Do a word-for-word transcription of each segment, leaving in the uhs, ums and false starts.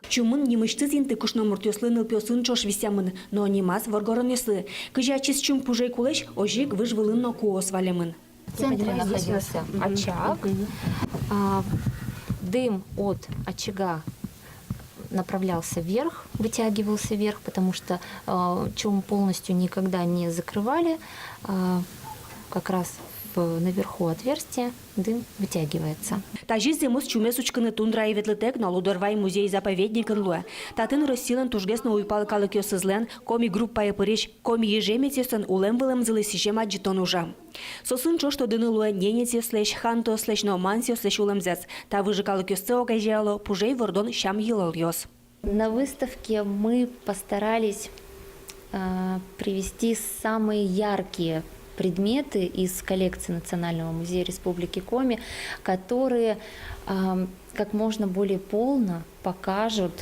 Чумын нимысьтыз инты кышномуртъёслы нылпиосын ӵош висъямын, но нимаз воргоронъёслы. Кызьы ачиз чум пужей кулэсь, озьы ик выж вылын но куос валемын. В центре находился очаг. А, дым от очага направлялся вверх, вытягивался вверх, потому что, а, чум полностью никогда не закрывали. А, как раз в, наверху отверстие, дым вытягивается. Тазьы зэмос чумез учкыны тундрае ветлытэк но Лудорвай музей-заповедникын луэ. Татын Россилэн тужгес но уйпал калыкъёсызлэн, коми группае пырись коми-ижемецъёслэн улэм-вылэмзылы сӥзем адӟытон ужа. Соосын ӵош тодыны луэ ненецъёслэсь, хантыослэсь но мансиослэсь улэмзэс. Та выжы калыкъёсты огазеяло пужей вордон сям-йылолъёс. На выставке мы постарались, а, привести самые яркие предметы из коллекции Национального музея Республики Коми, которые, а, как можно более полно покажут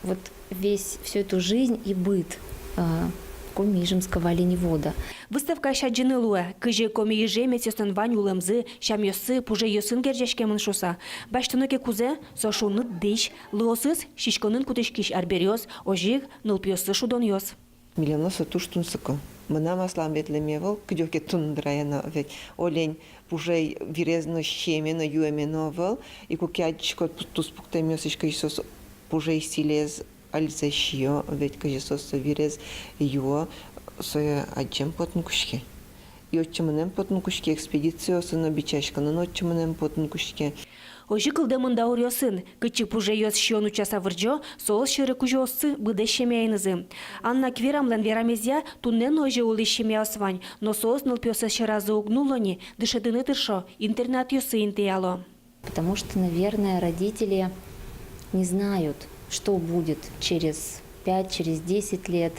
вот весь, всю эту жизнь и быт, а, коми-ижемского оленевода. Выставкаысь адӟыны луэ, кызьы коми-ижемецъёслэн вань улэмзы, сямъёссы пужейёсын герӟаськемын шуыса. Басьтоно ке кузэ, со шуныт дӥсь, лыосыз сиськонын кутӥськись арбериос, озьы ик нылпиослы шудонъёс. Милемлы со туж тунсыко. Мынам аслам ветлэме ӧвӧл кыдёке тундрае но, ведь олень пужей вирез но сиеме но, юэме но ӧвӧл. И куке адӟиськод пу-, туспуктэмъёсысь, кызьы соос пужей сӥлез альзэ сиё, ведь кызьы соос со вирез юо, сое адӟем потыны кутске. И отчы мынэм потыны кутске, экспедициосы но бичаськыны но отчы мынэм потыны кутске. Озьы кылдэмын дауръёсын, кытчы пужейёс сиён утчаса вырӟо, соос сьӧры кузёоссы быдэс семьяенызы. Анна Квирамлэн верамезъя, туннэ но озьы улӥсь семьяос вань, но соос нылпиоссэс сьӧразы уг нулло ни, дышетыны тыршо, интернатъёсы интыяло. Потому что, наверное, родители не знают, что будет через пять, через десять лет,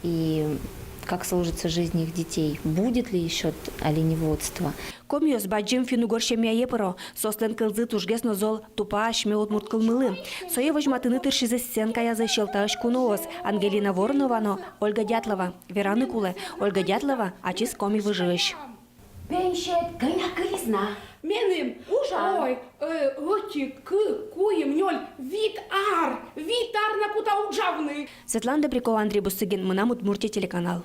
и как сложится жизнь их детей, будет ли ещё т-, оленеводство. Комиос бадӟым финн-угор семьяе пыро, соослэн кылзы тужгес но зол тупа асьме удмурт кылмылы. Сое возьматыны тыршизы сценкаязы Сьӧлтаысь куноос Ангелина Воронова но Ольга Дятлова. Вераны кулэ, Ольга Дятлова ачиз коми выжыысь. Пенсиед кӧня кылиз на? Меным? Ужа. Ой, э, ӧти, кык, куим, нёль, вить ар, вить ар на кута ужаны. Светлана Добрякова, Андрей Бусыгин, «Мынам Удмуртие» телеканал.